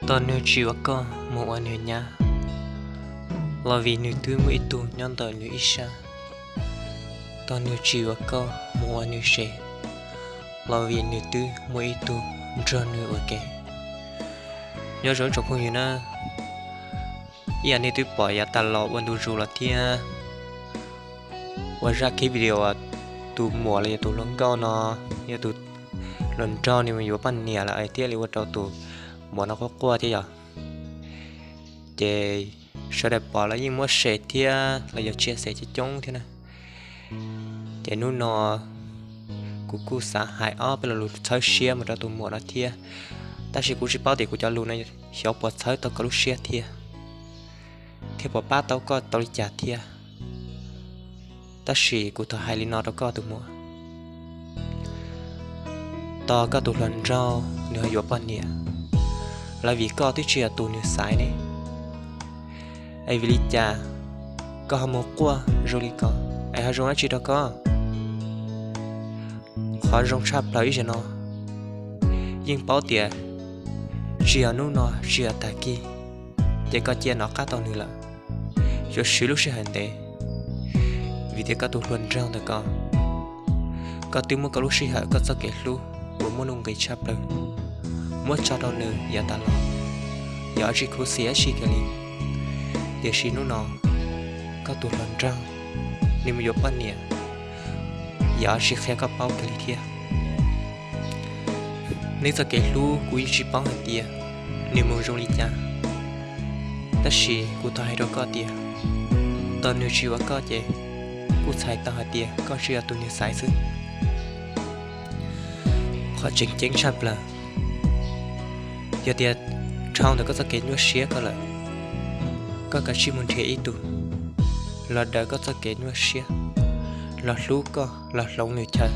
Tos nws tsis ua koj mus ua nws nyab, los vim nws twb muaj ib tug nyob ntawm nws ib sab. Tos nws tsis ua koj mus ua nws sev, los vim nws twb muaj ib tug nrog nws ua ke. Nyob zoo tsoom phooj ywg na, ib yam nej twb pom yav tas los ua ntu zus los thiab, ua zaj clip video tus muam los yog tus hluas nkauj no, yog tus hluas nraug nws mus yuav poj niam lawm thiaj li ua rau tus muam no quaj quaj thiab yom. Ces sawv daws pom los yeej muab share thiab los yog chia sẻ coob coob thiab na. Ces hnub no kuv kuj xav hais ob peb lo lus txhawb siab mus rau tus muam no thiab, tab sis kuv tsis paub tias kuv cov lus no xyov puas txhawb tau koj lub siab thiab, thiab puas pab tau koj tau li cas thiab. Tab sis kuv thov hais li no rau koj tus muam, tos koj tus hluas nraug nws ho yuav poj niam, los vim koj twb tsis yog tus nws xaiv ne, es vim li cas koj ho mus quaj zoo li ko, es ho zoo dab tsi rau koj? Qhov zoo tshaj plaws ib zaug no, yeej paub tias tsis yog hnub no tsis yog tag kis, ces koj cia nov qab tau nws lawm, yuav swv lub sij hawm ntev, vim tias koj tus hluas nraug ntawm koj, koj twb muab koj lub sij hawm koj txoj kev hlub uas muaj nuj nqis tshaj plaws muab tso rau nws yav tas los, yog tsis khuv xim dab tsi kiag li. Tiam sis hnub no koj tus hluas nraug nws mus yuav poj niam, yog tsis qhia koj paub kiag li thiab. Neb txoj kev hlub kuv yeej tsis paub hais tias nws mus zoo li cas, tab sis kuv thov hais rau koj tias, tos nws tsis yuav koj ces kuj txhais tau hais tias koj tsis yog tus nws xaiv xwb. Qhov tseem ceeb tshaj plaws, yog tias dhau ntawm koj txoj kev nyuaj siab koj lawm, koj kav tsij mus nrhiav ib tug los daws koj txoj kev nyuaj siab, los hlub koj los hloov nws chaw,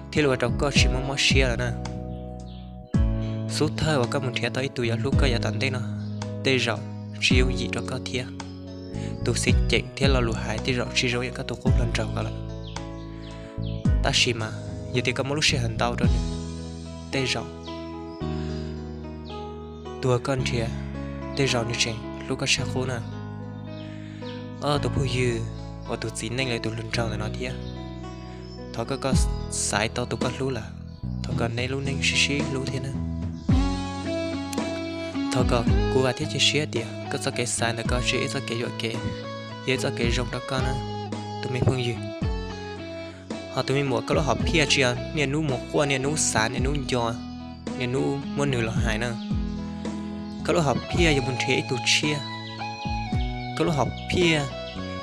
thiaj li ua rau koj tsis muaj mob siab lawm na. Xub thawj uas koj mus nrhiav tau ib tug yuav hlub koj yav tom ntej no, tej zaum tsis yooj yim rau koj thiab. Tus xeeb ceem thiab lo lus hais tej zaum tsis zoo ib yam koj tus qub hluas nraug ko lawm. Tab sis mas yog tias koj muab lub sij hawm ntau rau nws, tej zaum tus uas koj nrhiav, tej zaum nws tseem hlub koj tshaj qub na. Ob tus phooj ywg uas tus txiv neej los tus hluas nraug ntawm no thiab, thov kom koj xaiv tau tus koj hlub lawm, thov kom neb lub neej sib sib hlub thiab na. Thov kom kuv vam thiab cia siab tias koj txoj kev xaiv ntawm koj tsis yog ib txoj kev yuam kev, yog ib txoj kev zoo rau koj na, tus me phooj ywg. Ho tus me muam, koj lub hom phiaj tsis yog niaj hnub mus quaj, niaj hnub xav, niaj hnub nco, niaj hnub muab nws los hais na. Koj lub hom phiaj yuav mus nrhiav ib tug tshiab, koj lub hom phiaj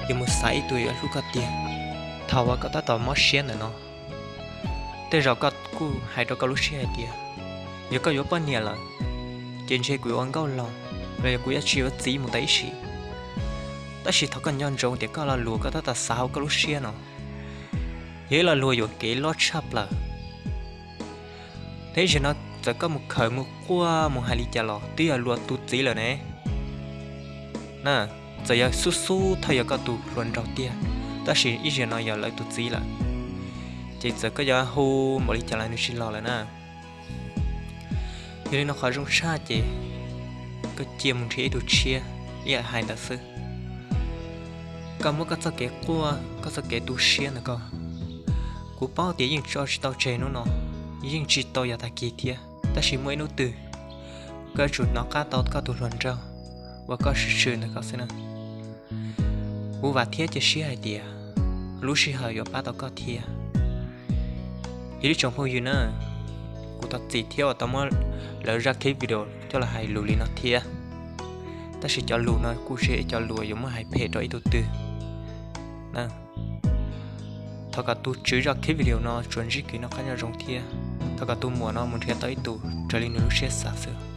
yuav mus xaiv ib tug yuav hlub koj tiag. Thaum uas koj tab tom mob siab ntawm no, tej zaum koj kuj hais rau koj lub siab hais tias, yog koj yuav poj niam lawm, ces ntshe kuv yuav ua nkauj laug, los yog kuv yuav tsis yuav txiv mus tas ib sim. Tab sis thov koj nco ntsoov tias koj lo lus koj tab tom xav hauv koj lub siab no yog ib lo lus yuam kev loj tshaj plaws. Thiab ib zaug no txawm koj mus khawm mus quaj mus hais li cas los twb yog luag tus txiv lawm ne. Na, txawm yog xub xub thawj yog koj tus hluas nraug tiag, tab sis ib zaug no yog lawv tus txiv lawm, ces txawm koj yuav hu npaum li cas los nws tsis los lawm na. Yog li no qhov zoo tshaj ces koj cia mus nrhiav ib tug tshiab, ib yam hais ntawd xwb. Koj muab koj txoj kev quaj, koj txoj kev tu siab ntawm koj, kuv paub tias yeej tso tsis tau tseg hnub no, yeej tsis tau yog tag kis thiab, tab sis muaj ib hnub twg koj yuav tsum nov qab tau koj tus hluas nraug uas koj swm swm ntawm koj xwb na. Kuv vam thiab cia siab hais tias lub sij hawm yuav pab tau koj thiab. Yog li tsoom phooj ywg na, kuv thov txim thiab uas tau muab lawv zaj clip video coj los hais lus li no thiab, tab sis cov lus no kuj tsis yog cov lus yuav muab hais phem rau ib tug twg. Thov kom tus tswv zaj clip video no tsuas ntsib kev noj qab nyob zoo thiab thov kom tus muam no mus nrhiav tau ib tug raws li nws lub siab xav xwb.